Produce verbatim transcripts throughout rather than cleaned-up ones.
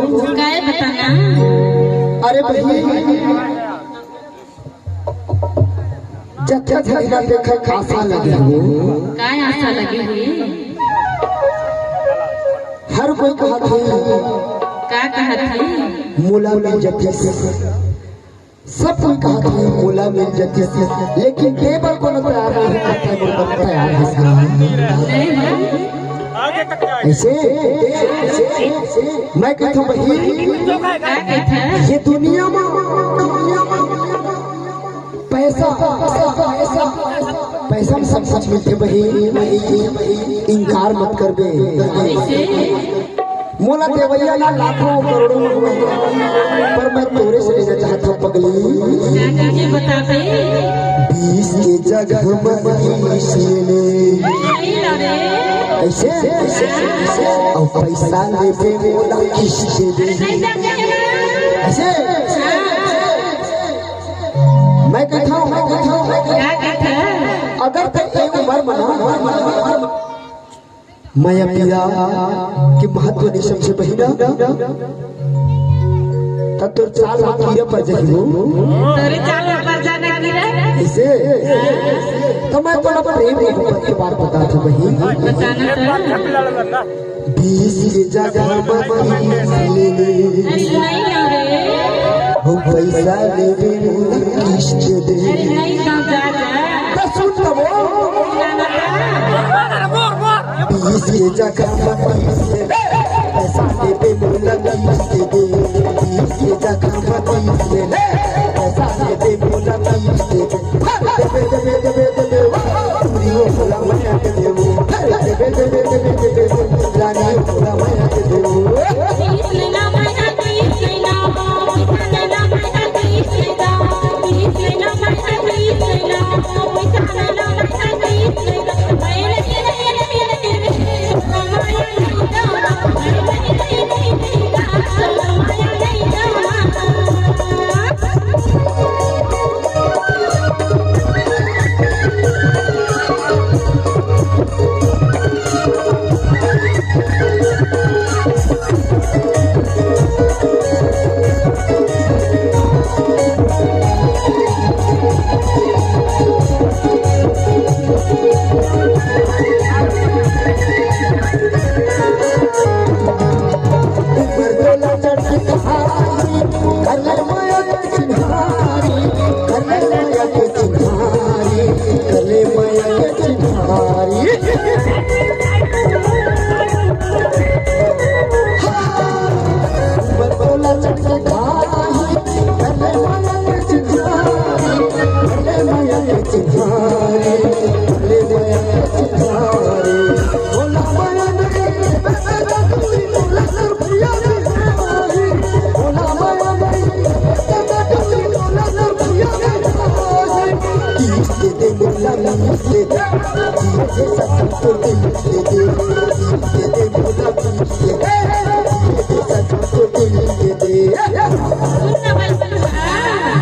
काय बताना? अरे बहिनी, जतका झन ला देखत आसा लगे हो। काय आसा लगे हे? हर कोई कहत हे। का कहत हे? मोला मिल जतिस। सब कोई कहत हे मोला मिल जतिस, लेकिन दे बर कोनो तैयार नहीं हे, कहत हे मोर बर तैयार हे साला। नहीं है। ऐसे, ऐसे, मैं कहत हूँ बहिनी, का कहत हे? ये दुनिया में, दुनिया में पैसा, पैसा, पैसा, पैसा में सब कुछ मिलथे बहिनी, इनकार मत करबे। कैसे? मोला देवइया ला लाखों करोड़ों में, पर मैं तोरे से लेना चाहत हूँ पगली। क्या चीजें बताते? बीस के जगह में तीस ले ले। नहीं ला रे। ऐसे, ऐसे, ऐसे। अउ पैसा लेबे मोला किस्त दे। नहीं ला रे। ऐसे। मैं कहत हूँ, मैं कहत हूँ, मैं कहत हूँ। क्या कहत हे? अगर तैं ए उमर में ना, मया पीरा के महत्व नहीं समझे बहिनी, त तोर चाल ला कीरा पर जाही हो। तोरे चाल ला पर जाना कीरा। ऐसे? त मैं तोला प्रेम मोहब्बत के बात बतात हूँ बहिनी। बताना तो। बीस के जगह में तीस ले ले। अरे नहीं ना रे। हम पैसा लेबे मोला किस्त दे। अरे नहीं ना, जा, जा। त सुन तब। बीस के जगह में तीस ले ले। पैसा लेबे मोला किस्त दे। बीस के जगह में तीस ले ले। पैसा लेबे मोला किस्त दे।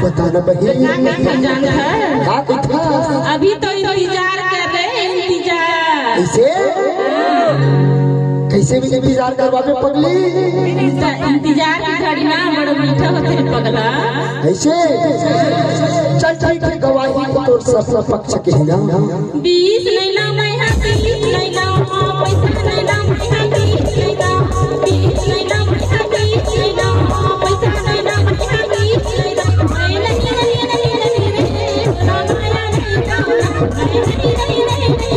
बताना बहिनी। का कथा? अभी तो इंतजार कर रहे हैं, इंतजार। कैसे? कैसे भी इंतजार करवाबे पगली? इंतजार की घड़ी ना बड़ा मीठा होथे पगला। ऐसे? चल ठीक है, गवाही तो तोर सब पक्ष के ही ना। बीस लैला मैं हा, तीस लैला, पैसा लैला मैं हा, तीस लैला, बीस लैला मैं हा, तीस लैला, पैसा लैला मैं हा, तीस लैला, मैं नहीं, नहीं, नहीं, नहीं, नहीं, नहीं, नहीं, नहीं, नहीं, नहीं, नहीं, नहीं, नहीं, नहीं, नहीं, नहीं, नहीं,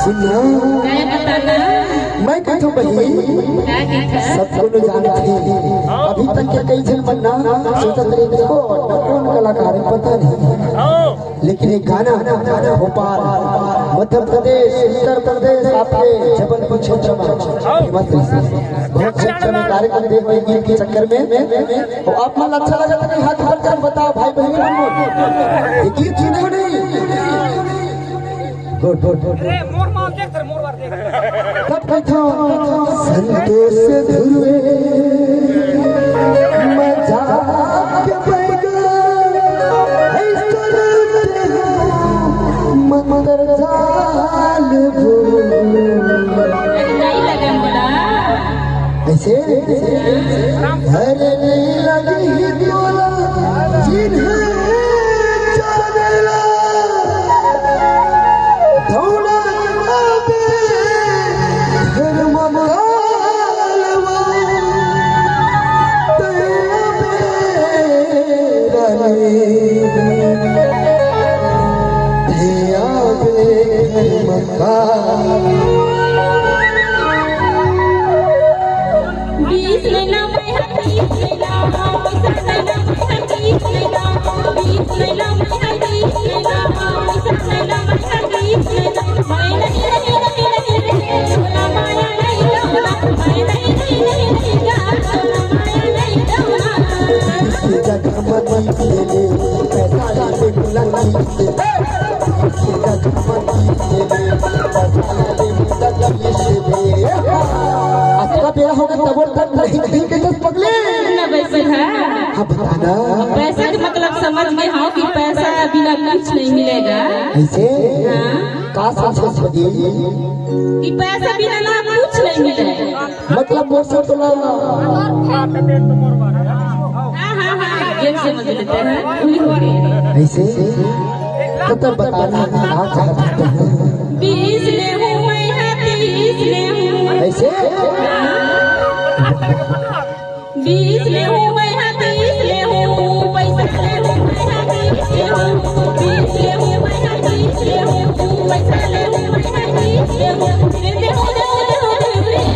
सुन ना, मैं कहत हँव बहिनी, सब कोनो जानथे। अभी तक के कई झन मन ना सोचत रहे, देखो, कोन कलाकार हे, पता नहीं। लेकिन ये गाना भोपाल, मध्य प्रदेश, उत्तर प्रदेश, आपके जबलपुर क्षेत्र में फेमस रहिस। बहुत क्षेत्र में कार्यक्रम देख के गीत के चक्कर में, तो आप मन अच्छा लगा था कि हाथ ऊपर कर बताओ, भाई बहन मन, ये गीत सुने हो नहीं? गुड, गुड, गुड। अरे, मोर मार देख, तेरे मोर मार देख। तब कथो, संतोष ध्रुवे, मजाक बैगन, ऐश्वर्य मंत्र जाल भू। ऐसे? अरे नी लगी तोला, जिन्हें जानला। दौड़ा आबे घर ममकालवा, तैं आबे रानी, तैं आबे घर ममकाल। बीस लेना मैं हर तीस लेना, बीस लेना मैं हर तीस लेना, बीस लेना मैं हर तीस लेना, बीस लेना मैं हर तीस लेना। मैं नहीं, नहीं, नहीं, नहीं, नहीं, बोला माया नहीं, बोला, मैं नहीं, नहीं, नहीं, नहीं, बोला माया नहीं, बोला। जगमगी तेरे पैसा लागे बुलंदी तेरे। अतका बेरा होगे तबो तक नहीं, नहीं कहिस पगली। ना वैसे है। हाँ, बता ना। पैसा के मतलब समझ में हो कि पैसा बिना कुछ नहीं मिलेगा। ऐसे? हाँ। का समझ बदी? कि पैसा बिना ना कुछ नहीं मिलेगा। मतलब मोर से तोला। हाँ, हाँ, हाँ, हाँ, ये समझ लेते हैं, भूल हो गए। ऐसे? तो तब बताना, आप चाहते हैं। बीस ले हूँ मैं, हाँ, तीस ले हूँ। ऐसे? बीस ले हूँ मैं, हाँ, तीस ले हूँ, पैसा ले हूँ मैं, हाँ, तीस ले हूँ, बीस ले हूँ मैं, हाँ, तीस ले हूँ, पैसा ले हूँ मैं, हाँ, तीस ले हूँ, फिर दे हूँ, दे हूँ, दे हूँ, दे हूँ,